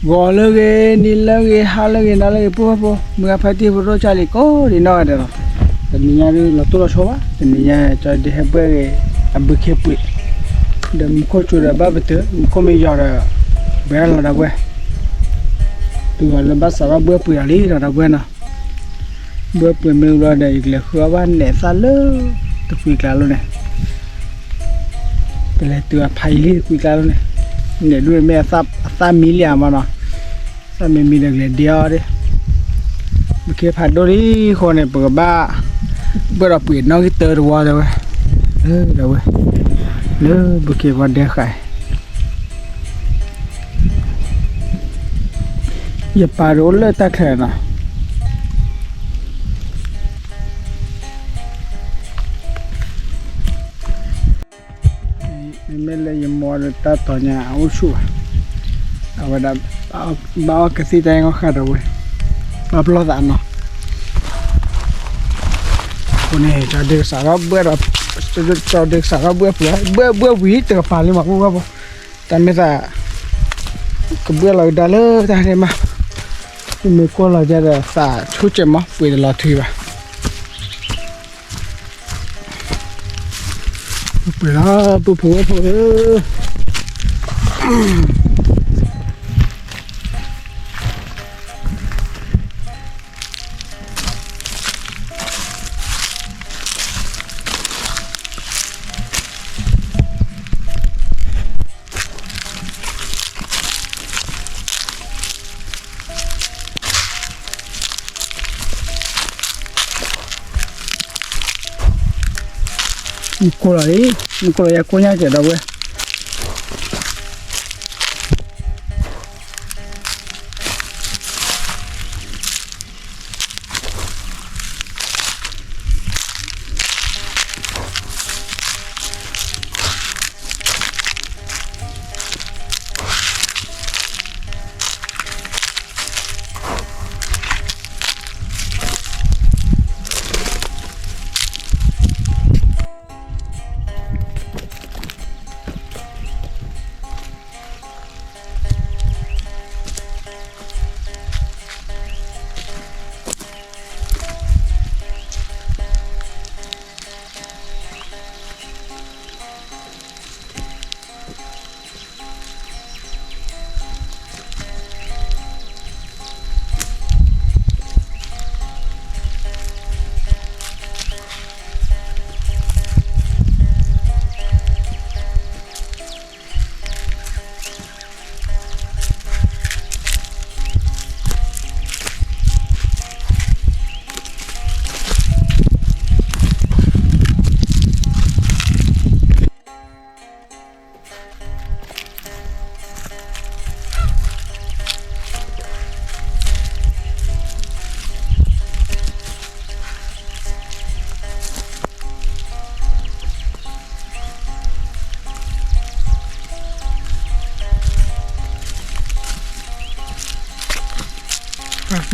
ဂီၤလၢအဂ့ၤ, နံၤလၢအဂ့ၤ, ဟါလၢအဂ့ၤ, နၤလၢအဂ့ၤ, ပုၢ်ဝဲၢ်ဖိ, မုၢ်ဂၤဖါတံၢ်ဖိဒိၣ်ကၢ်လံၤကိးဒံးနီၢ်ဂၤဒဲးလီၤ. တနံၤညါဒုးလီၤတိၢ်လီၤဆီဘၣ်, တနံၤညါကၠီဒ့ဟဲဘှဲၣ်ဂ့ၤ အဘုခ့ပှ့ၤ, ဒီးမူခိၣ်စူၤဒီးဘၣ်ပတုာ်, မူခိၣ်မ့ၢ်ယီၤဒီး ပှဲၤလီၤဒီပုၢ်ဝဲၢ်, တုၤအီၤလၢဘၣ်စးထီၣ်ဘှဲၣ်ပှ့ၤအီၤလံဒီးဒီပုၢ်ဝဲၢ်နီၤ. ဘှဲၣ်ပှ့ၤမ့ၢ်ဘျီဒီး ယကလဲၤဃုအီၣ်ဘၣ်နဲၣ်အသၣ်လၢတကွံကျါလိၤန့ၣ်, ပလဲၤတုၤအဖးယံၤလံတကွံကျါလိၤန့ၣ်, နဲၣ်ဒုးမ့ၢ်အသၣ်မံလံဧါမနီၤ, သၣ်မံမံဒီးကလဲၤဒ့အီၤဒၣ်, ဘုခ့ဖးဒိၣ်လံဃိန့ၣ် ပကဘၣ် ဘှဲၣ်ဒီးပှ့ၤနီၣ်ဂံၢ်တၢတဝီတဲဝဲ, ဒီပုၢ်ဝဲၢ်, လၢဘုခ့ပှၤဒဲဃာ်အံၤ ယပာ်ဒိၣ်လၢတၢ်ချၢနီၤ, မ့မ့ၢ်လၢယမိၢ်ဒီးတၢ်တီၤညါအအိၣ်ဆူၣ်ဘၣ်, အဝဲဒၣ် ဘၣ်အီၣ်ကသံၣ်တၢ်အ့ၣ်ဂီၢ်ဃာ်ဒီးဝဲ, ဘၣ်ပလီၢ်သးနီၤ, အဃိန့ၣ် ကၠီဒ့ကစးထီၣ်ဘှဲၣ်ဒီး, ကၠီဒ့ကစးထီၣ်ဘှဲၣ်ပှ့ၤ, ဘှဲၣ်ဘှဲၣ်ဝံၤတကပၤလံမး ပုၢ်ဝဲၢ်ဖိ, တၢ်မ့ၢ်သး ကဘှဲၣ်လီၤကဒါလၢတၢ်န့ၣ်မး, မ့ၢ်ကွၢ်လီၤကဒါဒီးသးဆိကဲမး ပှ့ၤတလီၤထွံဘၣ်. ပှ့ၤလီၤ ပုၢ်ဖိဝဲၢ်ဖိဧၢ. မူကိၢ်လီၤအံၤ, မူကိၢ်လီၤ ယကိၢ်ညါကဲဒီပုၢ်ဝဲၢ်.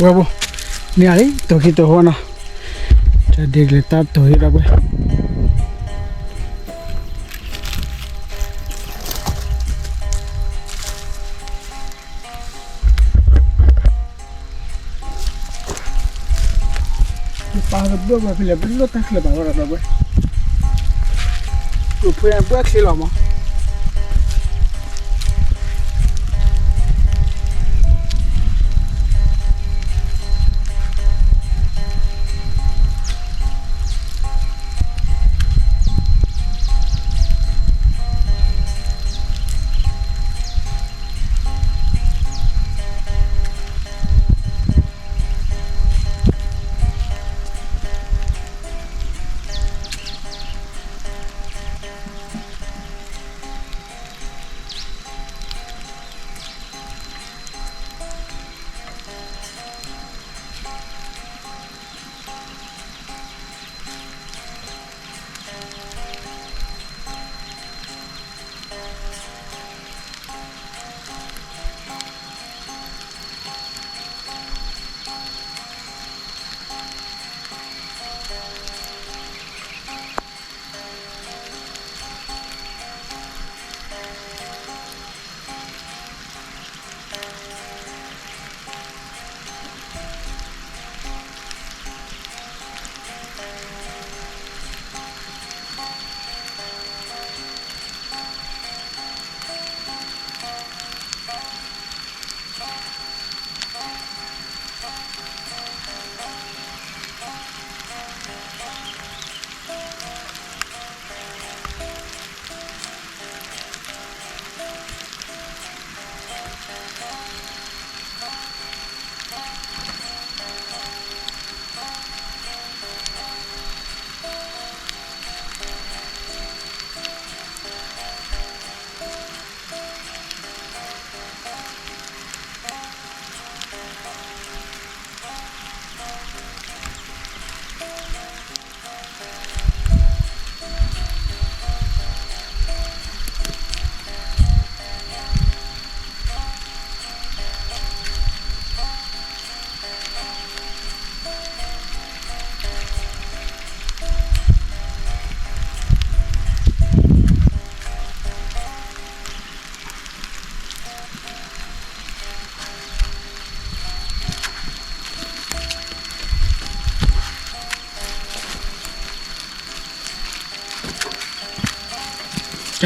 ဝဲဘိ, န့ၣ်လံ တိၤခံတိၤဃီနီၤ, တၢ်ဒ့ကလဲၤတၢ်တိၤဟ့ၣ်ဒီပုၢ်ဝဲၢ်. ပာ်ဘှဲၣ်ဝဲဖဲလဲၣ် ပလိၣ်တၢ်ချၢဘၣ်ဝဲဒီးဒီပုၢ်ဝဲၢ်, ပဖှဲဘှဲၣ်ချ့လီၤမး.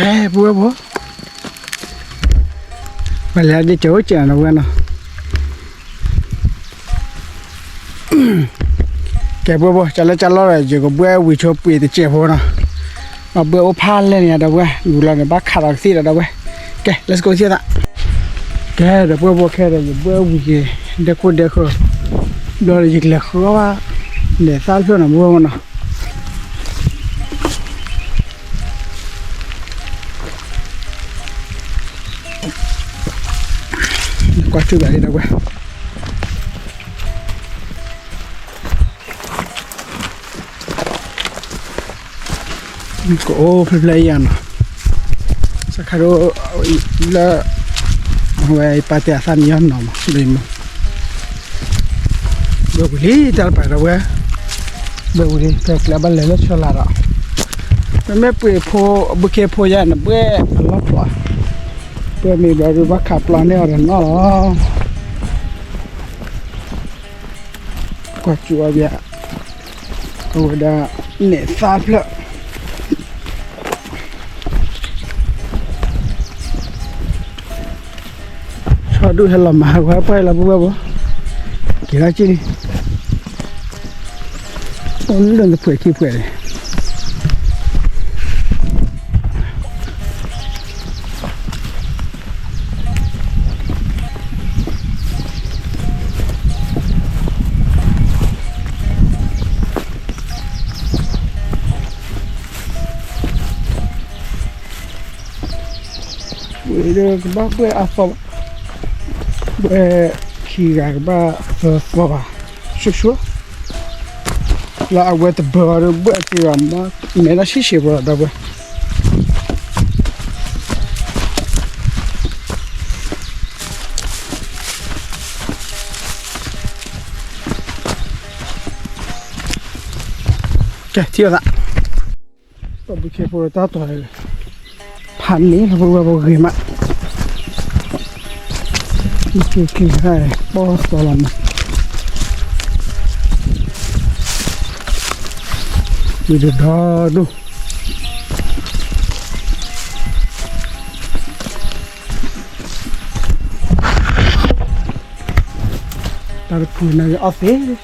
ကဲ ပုၢ်ဝဲၢ်ဖိ, ပလဲၤဒ်ကၠိကဲးနီၤ ပုၢ်ဝဲၢ်နီၤ. ကဲ ပုၢ်ဝဲၢ်ဖိ, ကလၢကလီဒီး ယကဘှဲဝံၤဆိပှ့ၤတစဲးဖိနီၤ. ဘၣ်ဘှဲအိၣ်ဖးလဲၢ်န့ၣ် ဒီပုၢ်ဝဲၢ်, ယူၤလီၤန့ၣ် ဘၣ်ခးဒီးကသံၣ်ဒီး ဒီပုၢ်ဝဲၢ်. ကဲ let's go သ့ၣ်သး. ကဲ ဒီပုၢ်ဝဲၢ်ဖိ, ခဲဒီး ယဘှဲဝံၤက့ၤ ဒဲခိၣ်ဒဲဃၢၤ ဘျီဒီး ယကလဲၤဃုအီၣ်ဘၣ် လဲၤသၣ်ဖျၢၣ်နီၤ ပုၢ်ဝဲၢ်ဖိနီၤ. ကွၢ်ထူၣ်ဘၣ်လံ ဒီပုၢ်ဝဲၢ်. ကအိၣ်ဖျဲၣ်ဖျဲၣ်အံၤနီၤ, စခါဒိၣ်လၢ အဝဲပာ်တ့ၢ်အသၣ်မံယီၢ်နီၤမး လၢမး, ဘှဲဝံၤလံ တၢ်တပၤ ဒီပုၢ်ဝဲၢ်, ဘှဲဝံၤလံ ဖဲကျဲဘၣ်လဲၤလၢဆၢလၢ်ဒီး, မ့မ့ၢ်ပှ့ၤဖိ ဘုခ့ဖိယါန့ၣ် ဘှဲအလီၢ်ဖျိ, ဘှဲမ့ၢ်ဘျီဒုး ဘၣ်ခးပျီန့ၢ်အီၤဒီးနီၢ်လီၤ. ကွၢ်စူၣ်အီၤဘၣ်, အဝဲဒၣ် နဲၣ်သၣ်ဖျၢၣ်, ဆီဒုၣ်ဟဲလီၤမၤဟးဂီၤပှဲၤလီၤ ပုၢ်ဝဲၢ်ဖိ, က့ၤလၢက့ၤန့ၣ်, အိၣ်လၢနဖှဲးခံဖှဲးန့ၣ် ဝံၤဒီးကဘၣ်ဘှဲအသီ, ဘှဲခံဂၤကဘၣ်သၢသီဘၣ်, ဆှိဆှိ, လၢအဝဲတဘၢအီၤဒီး ဘှဲတ့ၢ်ဘၣ်မး, မဲာ်ဒၣ်ဆံးဆံးဖိလီၤ ဒီပုၢ်ဝဲၢ်. ကဲ ထံၣ်အသး, ပဘုခ့ဖိတၢ်တီၤ, ဖးန့ၣ်လီၤ ပုၢ်ဝဲၢ်ဖိ ဂ့ၤမး, ဘုခ့ခံဂၤ ပီၢ်သီလီၤမး, ဝံၤဒီးဒီဒိၣ် တၢ်တဖုန့ၣ်အီၣ်သ့,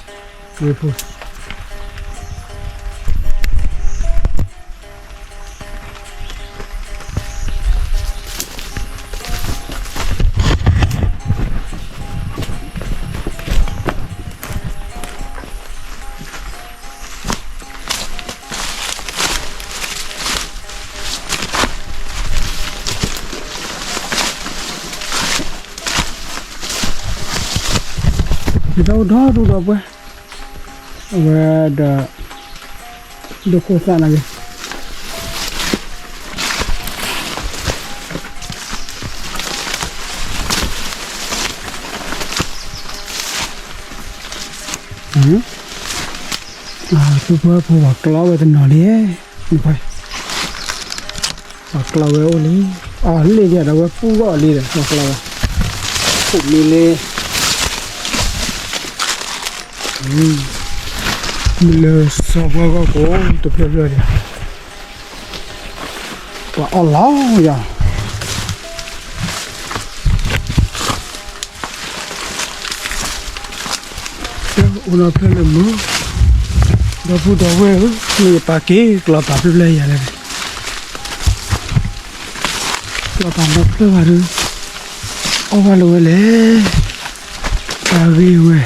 ဝ့ၢ်ဖိ, ယတၢ်အိၣ်ဒီဒူၣ်ဒီးပှဲၤ, အဝဲဒီး ဒိခိၣ်သၣ်န့ၣ်ဂ့ၤ ပုၢ်ဝဲၢ်ဖိ ပှၤကျီဝဲတနီၤလံ, ပှၤကျီဝဲအိၣ်လံ, အီၤလ့ၣ်ဒ်ဒီး ဝဲပူၣ်ဂီၢ်လံဒီး ပှၤကျီဝဲ, ခိၣ်မံလ့ မ့ၢ်လၢစီၤပှၢ်ဂီၢ်ကိးတဖျၢၣ်ဖျၢၣ်ဒီး ပှၤအီၣ်လီၤယၤ, အိၣ်နီၢ်ဖျၢၣ်လၢမုၢ်, ဒီပုၢ်ဒီဝဲၢ်ဧၢ, မ့ၢ်ယပာ်က့ၤကျီပာ်ဖျၢၣ်ဖျၢၣ်ယၤလဲၣ်, ကျီပာ်နီၢ်ဖျၢၣ်ဘၣ်ဒီး အီၣ်ဘၣ်လၢၤဝဲလဲၣ်, တၢ်ဂ့ၢ်ဝဲ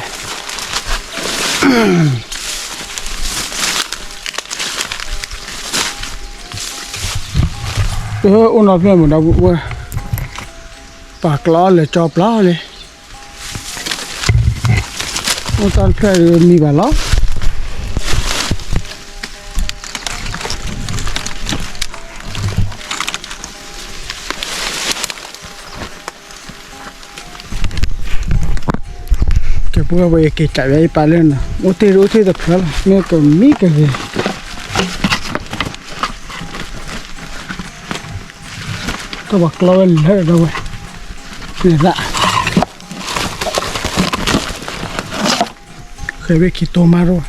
အိၣ်နီၢ်ဖျၢၣ်မုၢ်ဒီပုၢ်ဝဲၢ်, ပာ်ကျီလဲၤကၠီပျီလံ, အိၣ်တၢ်တဖျၢၣ်ဒီးမံဘၣ်လီၤ. ကဲ ပဝဲ ပက့ၤကးယၤအံၤပာ်လၢနီၤ, အိၣ်တ့ၢ်အိၣ်တ့ၢ်တဖျၢၣ်လီၤ, မ့ၢ်ကမံကဂ့ၤ, တၢ်ပှၤကျီဝဲလၢဒီးဝဲ, န့ၣ်သး, ဃဲၤဝဲခံတိၤမးဒိၣ်.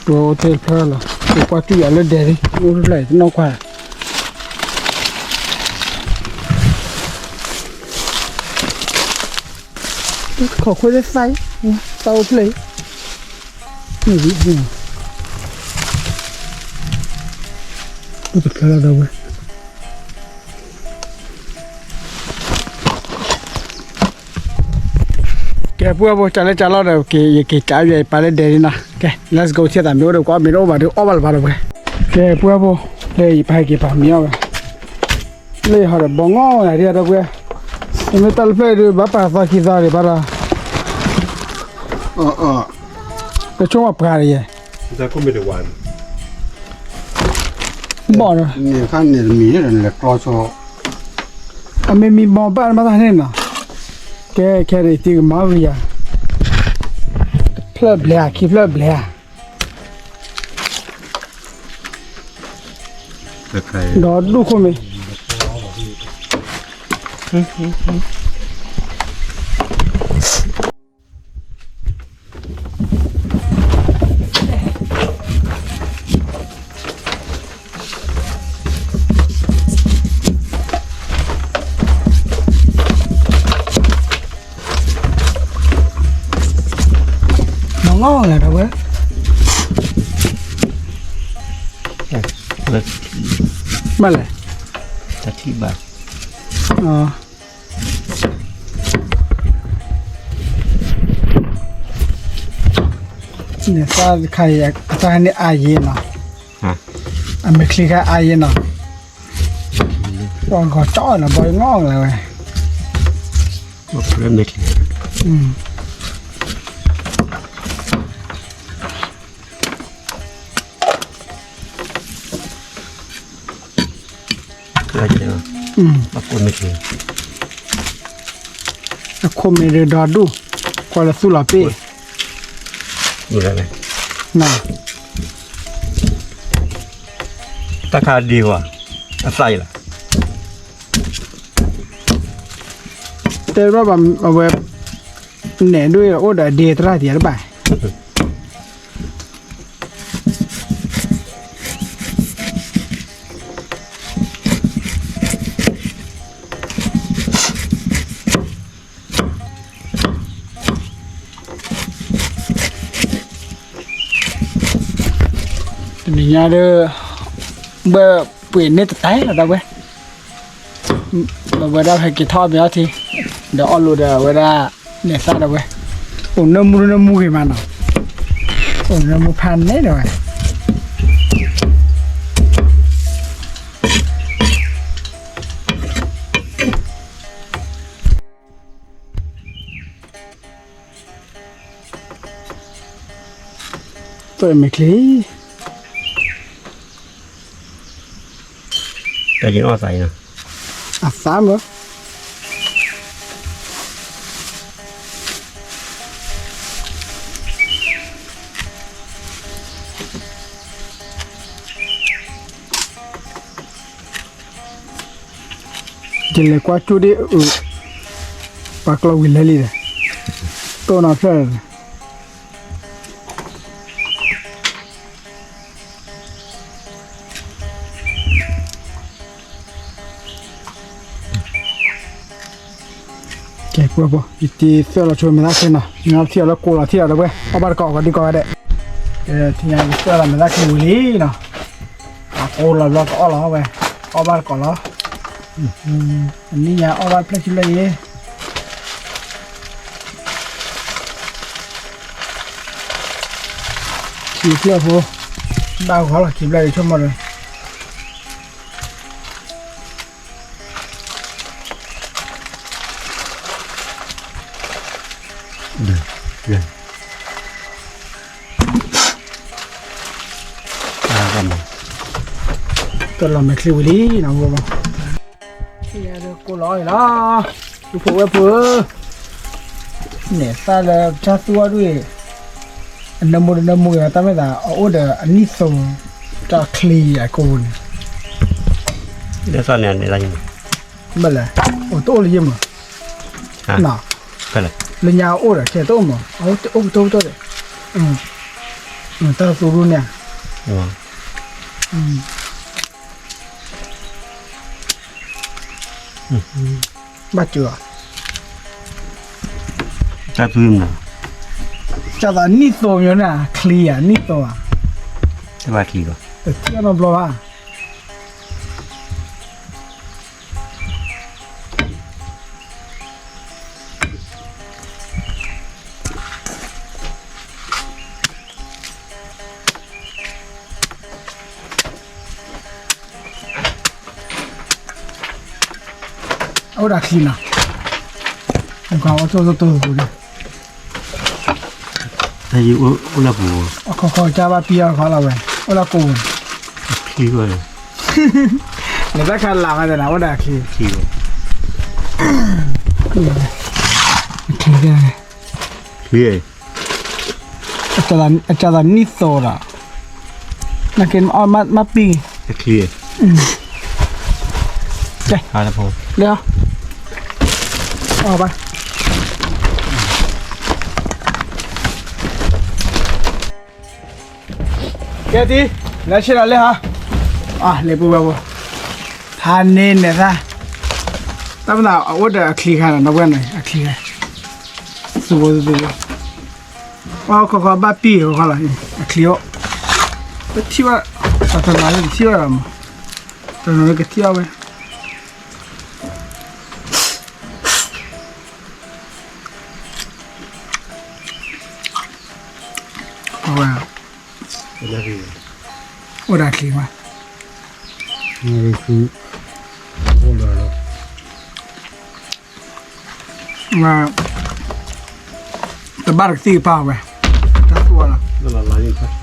ပအိၣ်တ့ၢ်ဖျၢၣ်လီၤ, ပကွၢ်တူၢ်ယၤလၢဒဲးလံ, အိၣ်တဖျၢၣ်အံၤတနီၣ်ကွၢ်, ခိးခွဲးသၣ်, သၣ်အိၣ်ဖျၢၣ်အံၤ, အိၣ်တဖျၢၣ်လီၤဒီးဝဲ ကဲ ပှၢ်ဖိ ကၢ်လၢကၢ်လီၤဒီး ယက့ၤကၢ်ယွၤယပၢ်လၢဒဲးလံနီၤ, ကဲ let's go ထံၣ်သးမ့ၢ်အိၣ်ဒီးကွၢ် မ့ၢ်တအိၣ်ဘၣ်ဒီး အီၣ်ဘၣ်လၢၤဘၣ်ဒီးပှဲၤ, ကဲ ပှၢ်ဖိ လၢယပၢ်ဟဲက့ၤပာ်မံအီၣ်ဝဲ, လၢယဟီဒီးဘီငီၢ်ဝဲဒၣ်ဒီးပှဲၤ, မ့ၢ်တၢ်လၢဖျၢၣ်အံၤဒီး ဘၣ်ပာ်သီခံသီဒံးဘၣ်ဒီး, တဆိကမိၣ်ပှၤဒီးယဲ ဘီၣ်ဒီး အမ့ၢ်မံဘီဘၣ်မးတၢ်န့ၣ်နီၤ, ကဲ ခဲအံၤသံကမၤဝံၤယၤ, တဖျၢၣ်ဘျဲဧါ ခံဖျၢၣ်ဘျဲဧါ, ဒီးဒူၣ်ခိၣ်မ့ၢ် မၤငီၢ်လၢၤဒီးဝဲ, ဘၣ်လဲၣ်, တၢ်ထံၣ်ဘၣ်, န့ၣ်သၣ်တခါအံၤ အတၢ်ဟဲန့ၣ်အါယံၤနီၤ, အမဲာ်ချံခါအါယံၤနီၤ, ပှၤဂီၤကၠီနီၤ ဘီငီၢ်လၢၤဝဲ အခိၣ်မ့ၢ်ဒုးဒီဒူၣ်, ကွၢ်လၢသူၣ်လီၤပ့ၢ်, တၢ်ခါဒံးဝဲ, အသၣ်အံၤလီၤ, တဲဘၣ်ဘၣ်အဝဲ, နဲၣ်ဒိၣ်အိၣ်ဒီးဒ့သရၣ်တယၤတဘၣ် တနံၤညါဒီး ဘၣ်ပှ့ၤန့ၢ်တတဲလီၤ ဒီးဝဲ, ဒီးဝဲဒၣ်ဟဲက့ၤထီၣ်မ့ၤအီထံ, ဒီးအီၣ်လိာ်ဒီးဝဲဒၣ် နဲၣ်သၣ်ဒီးဝဲ, အိၣ်နၢမူနၢမူဂ့ၤမးနီၤ, အိၣ်နၢမူနၢမူဖးန့ၣ်ဒီးဝဲ တၢ်မဲာ်ချံ, တၢ်ယံၤအီၣ်သးအံၤနီၤ, အသးမၢ် ယလဲၤကွၢ်ကၠိဒ်အုး, ပှၤကျီဝံၤလဲၤလံဒီး, တိၢ်နီၤဖျၢၣ်ဒီး ကဲ ပှၤဖိ ယတံၤသၢလီၤဆိမဲာ်သၣ်ချံနီၤ, ယထံၣ်အီၤလၢကိးလီၤထံၣ်လီၤဒီးဝဲ အီၣ်ဘၣ်တကိးကီးဒံးကိးဂၤဒဲး, ထံၣ်ညါယသၢလီၤမဲာ်သၣ်ချံဝံၤလံနီၤ, အကိးလီၤဘျီကအီၣ်လီၤဝဲ, အီၣ်ဘၣ်တကိးလီၤ, အနံၣ်ညါအီၣ်ဘၣ်တဖျၢၣ်ခံဖျၢၣ်အံၤ ခံဖျၢၣ်ဖိ, ဘၣ်ဂီၤလီၤခံဖျၢၣ်အံၤဆိကမိၣ်ဒီး တၢ်လီၤမဲာ်ချံဝံၤလံနီၤ, ထံၣ်ညါဒီးကိးလီၤအီၤလီၤ, ပုၢ်ဖိဝဲၢ်ဖိဧၢ, နဲၣ်သၣ်လၢပတၢ်သူၣ်အီၣ်ဒ်အံၤ, အနၢမူတနၢမူဂ့ၤ တၢ်မ့ၢ်သးအအိၣ်ဒီးအနံၣ်သိး, တၢ်ချံအကိာ်ပူၤန့ၣ်, ဘၣ်လဲၣ်, အိၣ်တအိၣ်လၢယမၢ်, လၢညါအအိၣ်ဒီးခဲတအိၣ်မၢ်, အိၣ်ကတိၤကတိၤဒီး, တၢ်သူဒူၣ်န့ၣ်, ဘၣ်စၢၤ, တၢ်သူမနုၤ, ကၢ်သးနံၣ်သိမနုၤန့ၣ် ချံဧါ နံၣ်သိဧါ, တဘၣ်ချံဘၣ်, တထံၣ်အနီတဘျီဘၣ်. အအိၣ်ဒၣ်ချံနီၤ, နကွၢ်အိၣ်တိၢ်တိၢ်တိၢ်ပူၤန့ၣ်, တၢ်ယံၤအိၣ်လၢပူၤ, အခီခီကၢ်ဘၣ်ပံၢ်အီၤခီလီၤဝဲ, အိၣ်လၢကိးပူၤန့ၣ်, ချံဝဲ, နတၢ်ခါလၢ်မးသနာ် အိၣ်ဒၣ်ချံ, ချံဝဲ, ချံ, ချံ, အကၢ်သးနံၣ်သိဒီး, နက့မၤပံၢ်, ချံ, ကဲ, လၢ, အီဘၣ်, ကဲတံၢ်, လဲၤဆ့ဒီးလဲၤဟါ, လဲၤပူၤဝဲပူၤ, ဖးန့ၢ်န့ၣ်သၣ်, တၢ်ပနၢ်အအိၣ်ဒီးအချံခါနီၤ နဝဲန့ၣ် အချံခါ, သူဝဲသူဝဲ, အီခီခီဘၣ်ပံၢ်ခီခီလီၤ, အချံအိၣ်, ပထံၣ်ဘၣ်, ပတနီၤလၢပထံၣ်ဘၣ်ဒီးမး, တနီၤလၢကထံၣ်ဘၣ်ဝဲ အဝဲ, အိၣ်ဒၣ်ချံမး, အိၣ်လၢ, တဘၣ်တကသံၣ်ကပၤဝဲ, တၢ်သူၣ်လီၤ, နသ့ၣ်, ဆ့ၣ်နီၤ,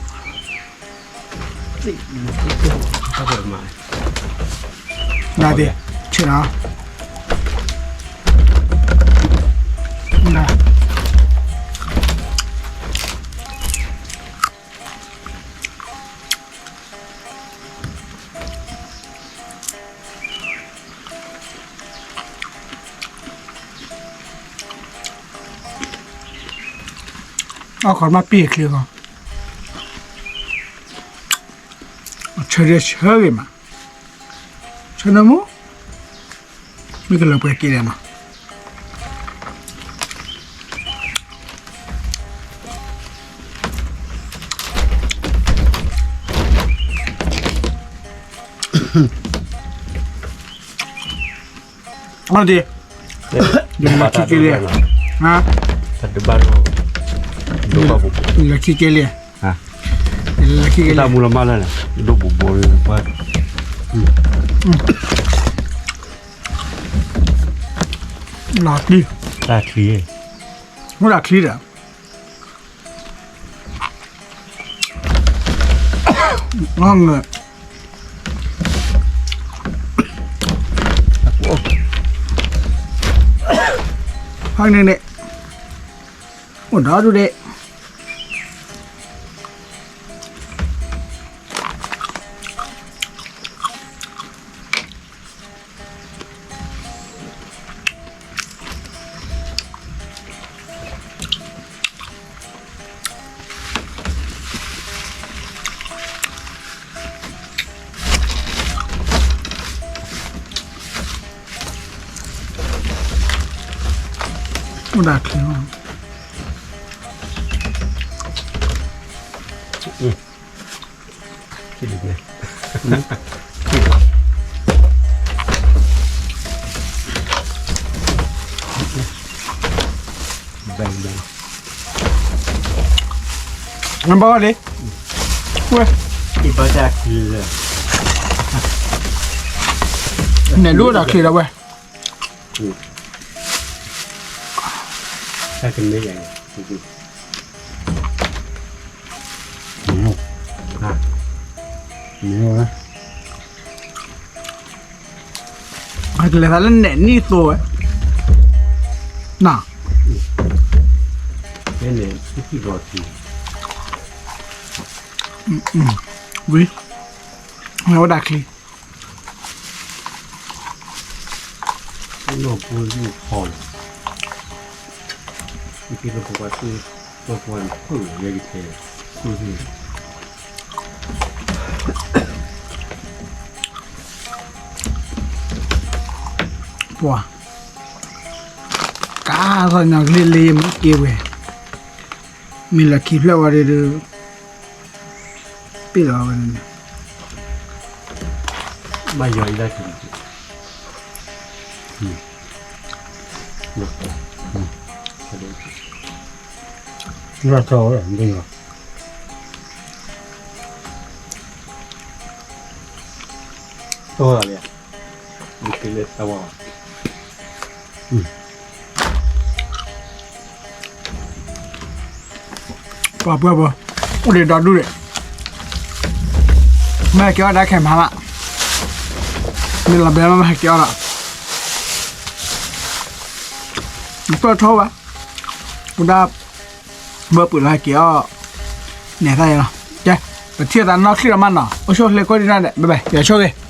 အီခီမးပံၢ်အချံဂီၤ, ဆၢဒၣ်ဆၢဂ့ၤမး, ဆၢနမူ, မ့ၢ်ကလၢၤပှဲၤက့ၤလဲၣ်နီၤ အီၤဒ်, ယလၢခံက့ၤလံ, ဟါ, ယလၢခံက့ၤလံ, ယလၢခံက့ၤလံ, တၢ်မူလီၤမၢ်လၢ်န့ၣ် ဒိၣ်ဘူးဘူးလၢပှၤ, လီၤတံၢ်, တၢ်ချံ, မ့ၢ်ဒၣ်ချံဒီး ငါငၢၣ်, ဖးန့ၣ်န့ၣ်, အိၣ်ဒီဒူၣ်ဒဲး, အိၣ်ဒၣ်ချံ, နဘၣ်လံ, ဝဲ, နဲၣ်ဒိၣ်ဒၣ်ချံဒီးဝဲ, တၢ်ကမ့ၢ်ယၤ, မ့ၢ်ဝဲ, အကလဲၤသးလၢနဲၣ်နံၣ်သိဝဲ, န, ဝံၤ, ဝဲဒၣ်ချံ, လီၤပှီၢ်လီၤဖီလီၤ, ပှၤ, ပှၤန့ၣ်ဖုၣ်လီၤ ယဲယတဲ, ဖုၣ်လီၤ ပှၤ ကါသီၣ်ညီကလံၢ်လံမ့ၢ်က့ၤဝဲ, မ့ၢ်လၢခံဖျၢၣ်ဝဲဒီး ပ့ၣ်လီၤဝဲန့ၣ်, ဘၣ်ယီၤအံၤဒၣ်က့ၤ, လီၤထီၣ်ဝဲဒၣ်, တီၢ်လီၤလံ, ပှၤပှၤပှၤ, အိၣ်ဒံးဒီဒူၣ်ဒံး, မ့ၢ်ဟဲက့ၤအီၣ်ဒၣ်ခဲမးလၢ, မ့ၢ်လီၤဘဲမ့ၢ်ဟဲက့ၤအီၣ်ဒီး, ပၢၢ်ထီၣ်ဝဲ, ဝဲဒၣ်, ဘၢပှ့ၤလီၤဟဲက့ၤအီၣ်, နဲၣ်သၣ်ယဲလီၤ, ကဲ, ပထံၣ်သးနီၢ်ချံၣ်ဒီးမးနီၤ, အိၣ်ဆူၣ်အိၣ်ချ့ကိးဒံးနီၢ်ဒဲး, ဘဲဘဲ, ယဆိၣ်ဂ့ၤ,